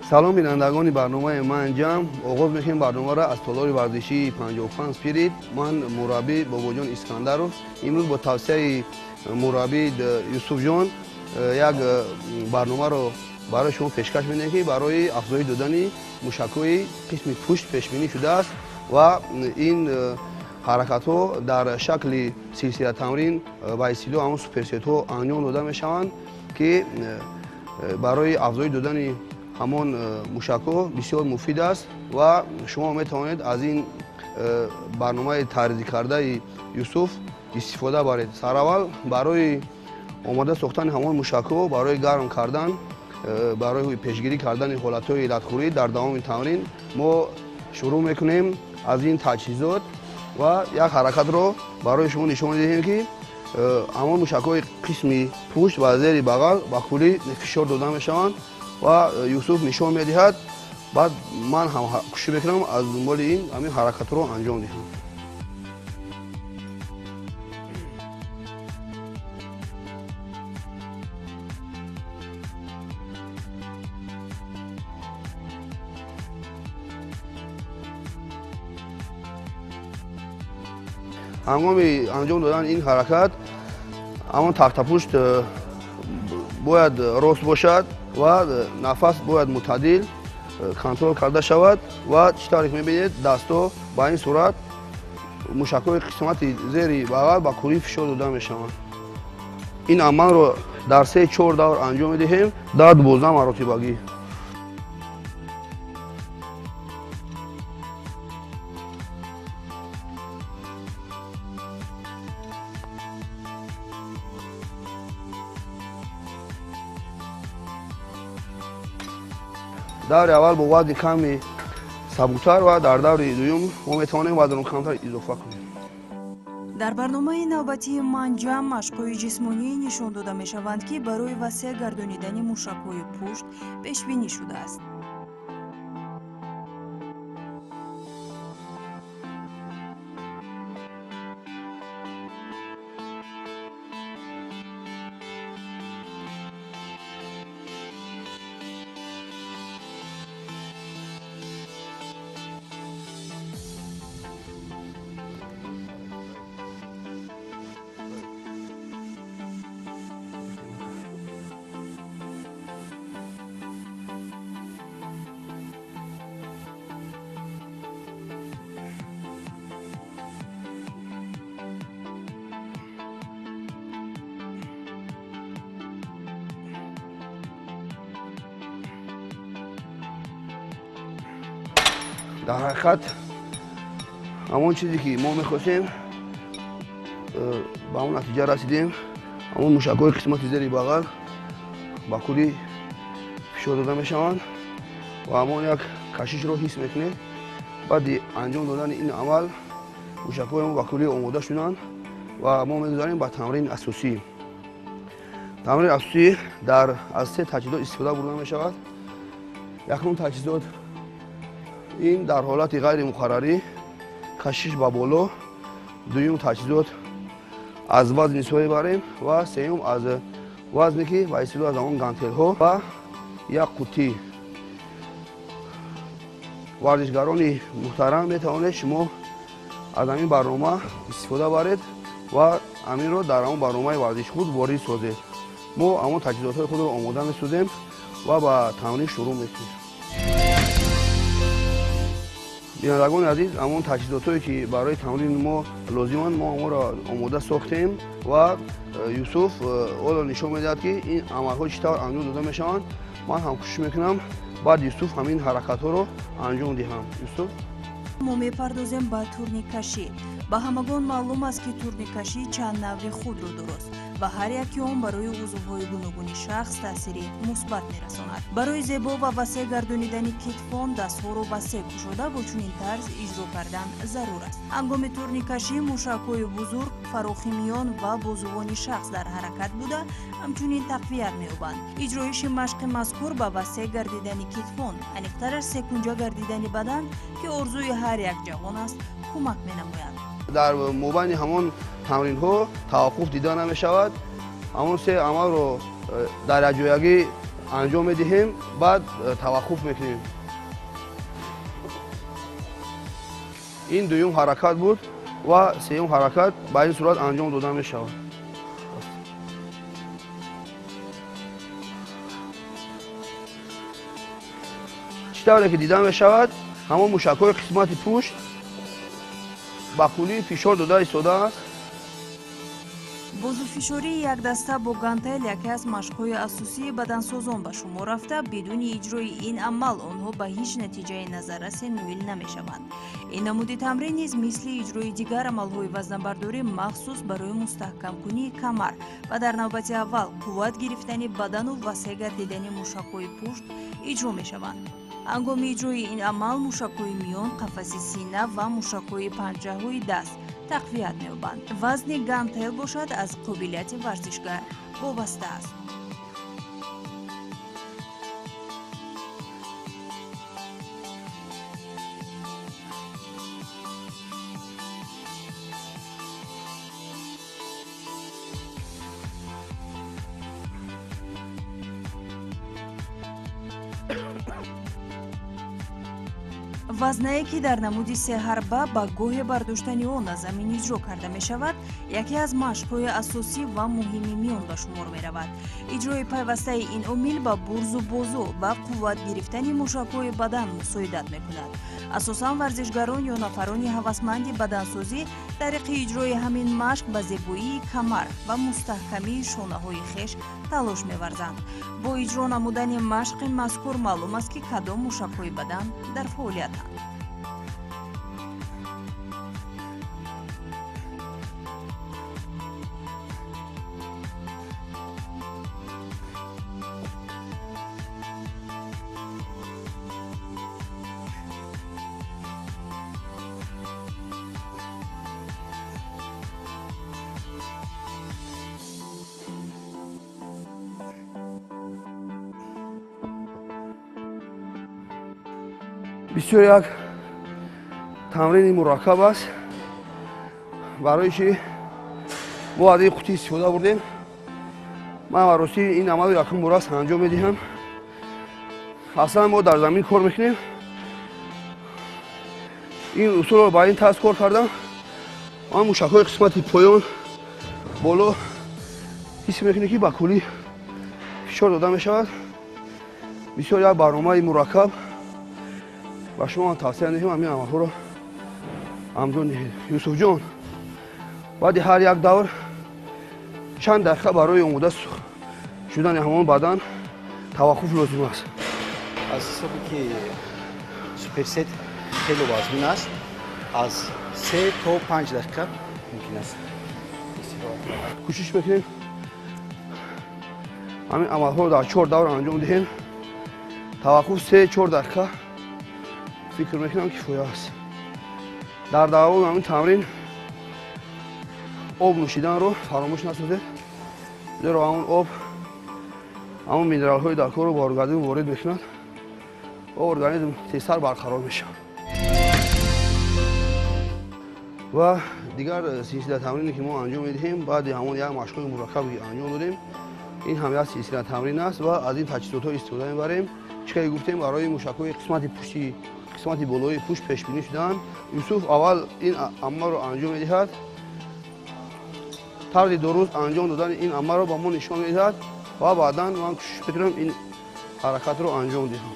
Салом бинандагони барномаи Манҷам. Оғоз мекунем барномаро аз толори варзишии 55 Спирит. Ман мураббӣ Бобоҷон Искандаров. Имрӯз бо тавсияи мураббӣ Юсуфҷон як барномаро барои шумо пешкаш менамоем, ки барои афзоиш додани мушакҳои қисми пушт пешбинӣ шудааст ва ин ҳаракатҳо дар шакли силсила тамрин ба истилоҳ ҳамон суперсетҳо анҷом дода мешаванд, ки барои афзоиш додани ҳамон мушакҳо бисёр муфид аст ва шумо метавонед аз ин барномаи тарзӣ кардаи Юсуф истифода баред. Сараввал барои омода сохтани ҳамон мушакҳо, барои гарм кардан, барои пешгирӣ кардани ҳолатҳои латхӯрӣ дар давоми тамрин мо шурӯъ мекунем аз ин таҷҳизот ва як ҳаракатро барои шумо нишон медиҳем, ки ҳамон мушакҳои қисми пушт ва зери бағал ба куллӣ фишор дода мешаванд ва Юсуф нишон медиҳад. Баъд ман ҳам кӯшиш мекунам аз дунболи ин ҳамин ҳаракатро анҷом диҳам. Ҳангоми анҷом додани ин ҳаракат ҳамон тахтапушт бояд рост бошад ва нафас бояд мӯътадил контрол карда шавад ва чӣ тавре ки мебинед, дастҳо ба ин сурат мушакҳои қисмати зери бағал ба куллӣ фишор дода мешаванд. Ин амалро дар 3-4 давр анҷом медиҳем, 10-12 маротибагӣ. Даври аввал бо вазни ками сабуктар ва дар даври дуюм мо метавонем вазнро камтар изофа кунем. Дар барномаи навбатии Манҷам машқҳои ҷисмонӣ нишон дода мешаванд, ки барои васеъ гардонидани мушакҳои пушт пешбинӣ шудааст. Дар ҳақиқат ҳамон чизе ки мо мехостем ба он натиҷа расидем. Ҳамон мушакҳои қисмати зери бағал ба куллӣ фишор дода мешаванд ва ҳамон як кашишро ҳис мекунем. Баъди анҷом додани ин амал мушакҳои мо ба куллӣ омода шуданд ва мо мегузарем ба тамрини асосӣ. Тамрини асосӣ аз се таҷҳизот истифода бурда мешавад. Якум таҷҳизот ин дар ҳолати ғайримуқаррарӣ кашиш ба боло, дуюм таҷҳизот аз вазни соя барем ва сеюм аз вазне ки ба истилоҳ аз он гантелҳо ва як қутӣ. Варзишгарони муҳтарам, метавонед шумо аз ҳамин барнома истифода баред ва ҳаминро дар ҳамон барномаи варзиши худ ворид созед. Мо ҳамон таҷҳизотҳои худро омода месозем ва ба тамрин шурӯъ мекунем. Бинандагони азиз, ҳамон таҷҳизотҳое ки барои тамрини мо лозиманд, мо онро омода сохтем ва Юсуф ҳоло нишон медиҳад, ки ин амалҳо чӣ тавр анҷом дода мешаванд. Ман ҳам кӯшиш мекунам баъд Юсуф ҳамин ҳаракатҳоро анҷом диҳам. Юсуф, мо мепардозем ба турниккашӣ. Ба ҳамагон маълум аст, ки турниккашӣ чанд навъи худро дорост. ва ҳар яки он барои узвҳои гуногуни шахс таъсири мусбат мерасонад. Барои зебо ва васеъ гардонидани китфон дастҳоро васеъ кушода бо чунин тарз иҷро кардан зарур аст. Ҳангоми турниккашӣ мушакҳои бузург, фарохи миён ва бозувони шахс дар ҳаракат буда, ҳамчунин тақвият меёбанд. Иҷроиши машқи мазкур ба васеъ гардидани китфон, аниқтараш секунҷа гардидани бадан, ки орзуи ҳар як ҷавон аст, кӯмак менамояд. Дар мобайни ҳамон тамринҳо таваққуф дида намешавад. Ҳамон се амалро дар якҷоягӣ анҷом медиҳем, баъд таваққуф мекунем. Ин дуюм ҳаракат буд ва сеюм ҳаракат ба ин сурат анҷом дода мешавад. Чӣ тавре ки дида мешавад, ҳамон мушакҳои қисмати пушт ба куллӣ фишор дода истодааст. Бозуфишории якдаста бо гантел яке аз машқҳои асосии бадансозон ба шумор рафта, бидуни иҷрои ин амал онҳо ба ҳеҷ натиҷаи назаррасе ноил намешаванд. Ин намуди тамрин низ мисли иҷрои дигар амалҳои вазнабардорӣ махсус барои мустаҳкамкунии камар ва дар навбати аввал қувват гирифтани бадану васеъ гардидани мушакҳои пушт иҷро мешаванд. Ҳангоми иҷрои ин амал мушакҳои миён, қафаси сина ва мушакҳои панҷаҳои даст тақвият меёбанд. Вазни гантел бошад аз қобилияти варзишгар вобаста аст. Вазнае ки дар намуди сеҳарба ба гоҳе бардоштани он аз замин иҷро карда мешавад, яке аз машқҳои асосӣ ва муҳими миён ба шумор меравад. Иҷрои пайвастаи ин омил ба бурзу бозу ва қувват гирифтани мушакҳои бадан мусоидат мекунад. Асосан варзишгарон ё нафарони ҳавасманди бадансозӣ тариқи иҷрои ҳамин машқ ба зебоии камар ва мустаҳкамии шонаҳои хеш талош меварзанд. Бо иҷро намудани машқи мазкур маълум аст, ки кадом мушакҳои бадан дар фаъолиятанд. Бисёр як тамрини мураккаб аст, барои чи мо аз ин қутӣ истифода бурдем. Ман ба ростӣ ин амалро якум бор аст анҷом медиҳам. Аслан мо дар замин кор мекунем. Ин усулро ба ин тарз кор кардам. Ман мушакҳои қисмати поён боло ҳис мекунем, ки ба куллӣ фишор дода мешавад. Бисёр як барномаи мураккаб. Ба шумо ман тавсия медиҳам ҳамин амалҳоро анҷом диҳед. Юсуфҷон, баъди ҳар як давр чанд дақиқа барои омода шудани ҳамон бадан таваққуф лозим аст. Аз ҳисобе ки суперсет хеле вазмин аст, аз 3 то 5 дақиқа мумкин аст. Кӯшиш мекунем ҳамин амалҳоро дар 4 давр анҷом диҳем. Таваққуф 3-4 дақиқа фикр мекунам кифоя аст. Дар давоми ҳамин тамрин об нӯшиданро фаромӯш насозед, зеро ҳамон об ҳамон минералҳои дар корро ба организм ворид мекунад ва организм тезтар барқарор мешавад. Ва дигар силсила тамрине ки мо анҷом медиҳем, баъди ҳамон як машқҳои мураккабе ки анҷом додем, ин ҳам як силсила тамрин аст ва аз ин таҷҳизотҳо истифода мебарем. Чӣ хеле гуфтем, барои мушакҳои қисмати пушти қисмати болои пушт пешбинӣ шудаанд. Юсуф аввал ин амалро анҷом медиҳад. Тарзи дуруст анҷом додани ин амалро ба мо нишон медиҳад ва баъдан ман кӯшиш мекунам ин ҳаракатро анҷом диҳам.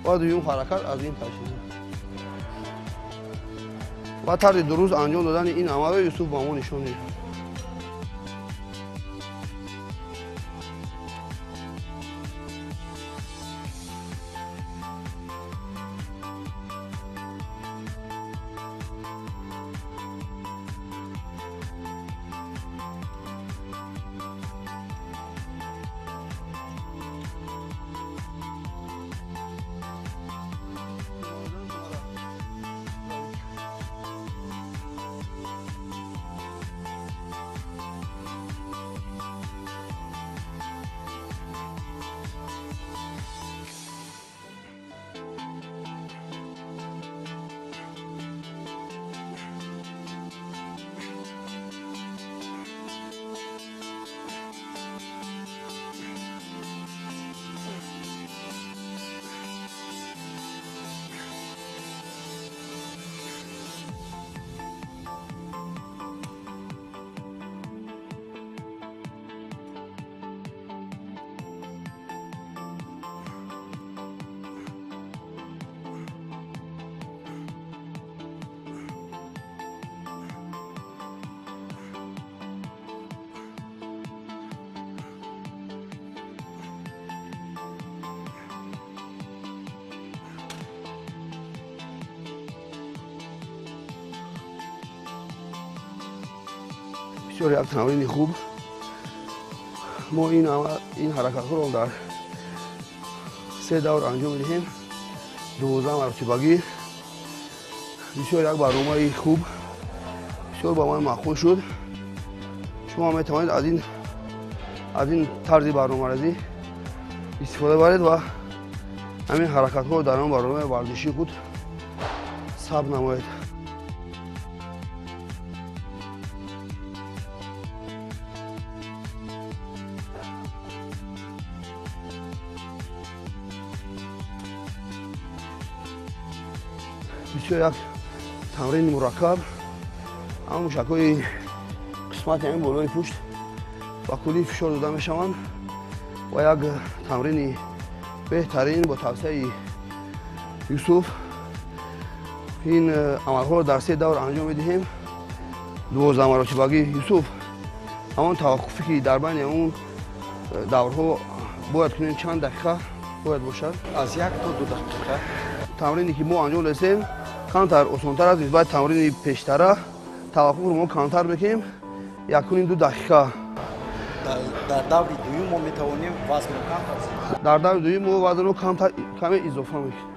Ва дуюм ҳаракат аз ин таҷҳизот. Ва тарзи дуруст анҷом додани ин амалро Юсуф ба мо нишон медиҳад. Бисёр як тамрини хуб. Мо ин ҳаракатҳоро дар се давр анҷом медиҳем, 12 маротибагӣ. Бисёр як барномаи хуб, бисёр ба ман маъқул шуд. Шумо метавонед аз ин тарзи барномарезӣ истифода баред ва ҳамин ҳаракатҳоро дар он барномаи варзишии худ сабт намоед. Бисёр як тамрини мураккаб, ҳама мушакҳои қисмати ҳамин болои пушт ба куллӣ фишор дода мешаванд ва як тамрини беҳтарин бо тавсияи Юсуф. Ин амалҳоро дар се давр анҷом медиҳем, 12 маротибагӣ. Юсуф, ҳамон таваққуфе ки дар байни он даврҳо бояд кунем чанд дақиқа бояд бошад? Аз 1 то 2 дақиқа. Тамрине ки мо анҷом додем камтар осонтар аст нисбати тамрини пештара. Таваққуфро мо камтар мекунем, 1.5-2 дақиқа. Дар даври дуюм мо метавонем вазнро камтар зиёд. Дар даври дуюм мо вазнро камтар каме изофа мекунем.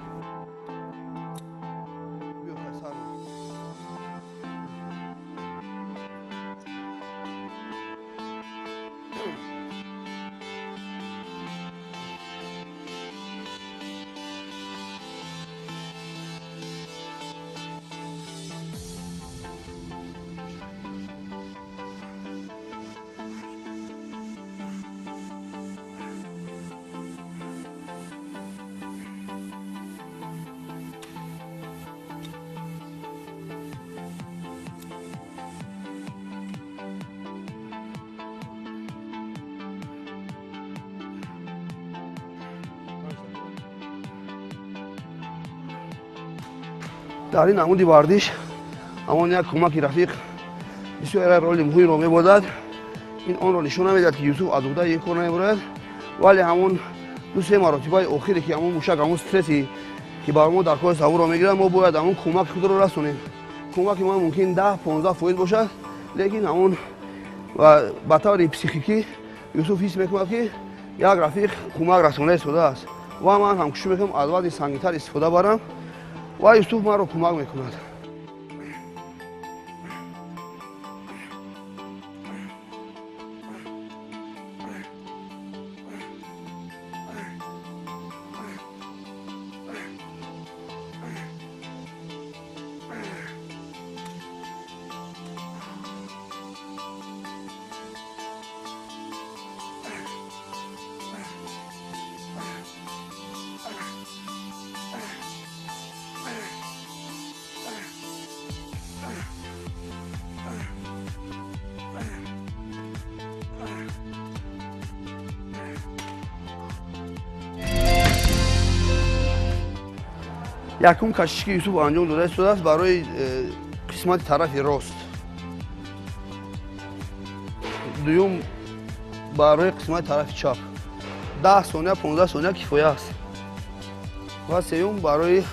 Дар ин амуди варзиш ҳамон як кӯмаки рафиқ бисёр роли муҳимро мебозад. Ин онро нишон намедиҳад, ки Юсуф аз уҳдаи ин кор намебарояд, вале ҳамон 2-3 маротибаи охире ки ҳамон мушак, ҳамон стресси ки бар мо дар кори савурро мегирад, мо бояд ҳамон кӯмаки худро расонем. Кӯмаки ман мумкин 10-15% бошад, лекин ҳамон ба таври психикӣ Юсуф ҳис мекунад, ки як рафиқ кӯмак расонда истодааст ва ман ҳам кӯшиш мекунам аз вазни сангинтар истифода барам ва Юсуф маро кӯмак мекунад. Якум кашиш ки Юсуф анҷом дода истодааст барои қисмати тарафи рост, дуюм барои қисмати тарафи чап. 10 сония 15 сония кифоя аст ва сеюм барои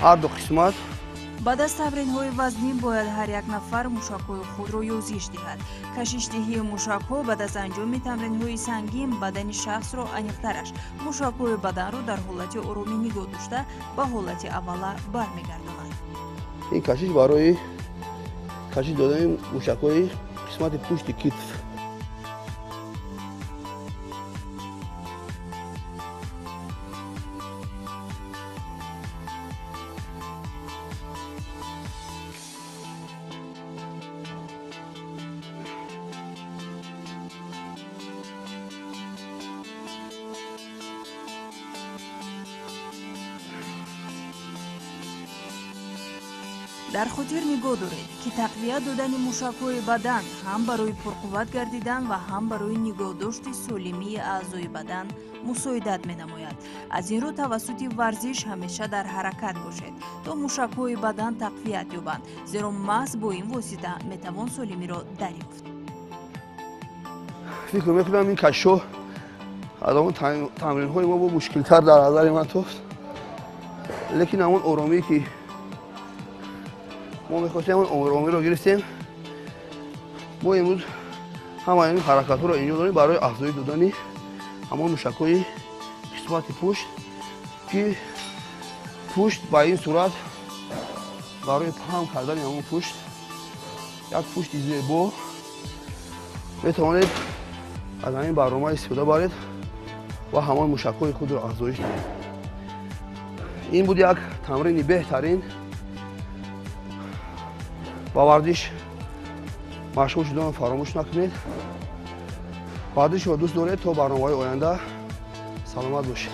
ҳар ду қисмат. Баъд аз тамринҳои вазнин бояд ҳар як нафар мушакҳои худро ёзиш диҳад. Кашишдиҳии мушакҳо баъд аз анҷоми тамринҳои сангин бадани шахсро, аниқтараш мушакҳои баданро дар ҳолати оромӣ нигоҳ дошта ба ҳолати аввала бармегардонад. Ин кашиш барои кашиш додани мушакҳои қисмати пушти китф. Дар хотир нигоҳ доред, ки тақвият додани мушакҳои бадан ҳам барои пурқувват гардидан ва ҳам барои нигоҳдошти солимии аъзои бадан мусоидат менамояд. Аз ин рӯ тавассути варзиш ҳамеша дар ҳаракат бошед, то мушакҳои бадан тақвият ёбанд, зеро маҳз бо ин восита метавон солимиро дарёфт. Фикр мекунам ин кашишҳо аз он тамринҳои мо бо мушкилтар дар назари ман тофт, лекин ҳамон оромие ки мо мехостем, ҳамон оромиро гирифтем. Мо имрӯз ҳамаи ин ҳаракатҳоро инҷо дорем барои афзоиш додани ҳамон мушакҳои қисмати пушт, ки пушт ба ин сурат барои паҳн кардани ҳамон пушт, як пушти зебо метавонед аз ҳамин барнома истифода баред ва ҳамон мушакҳои худро афзоиш диҳед. Ин буд як тамрини беҳтарин. Ба варзиш машғул шудан фаромӯш накунед. Варзишро дӯст доред. То барномаҳои оянда саломат бошед.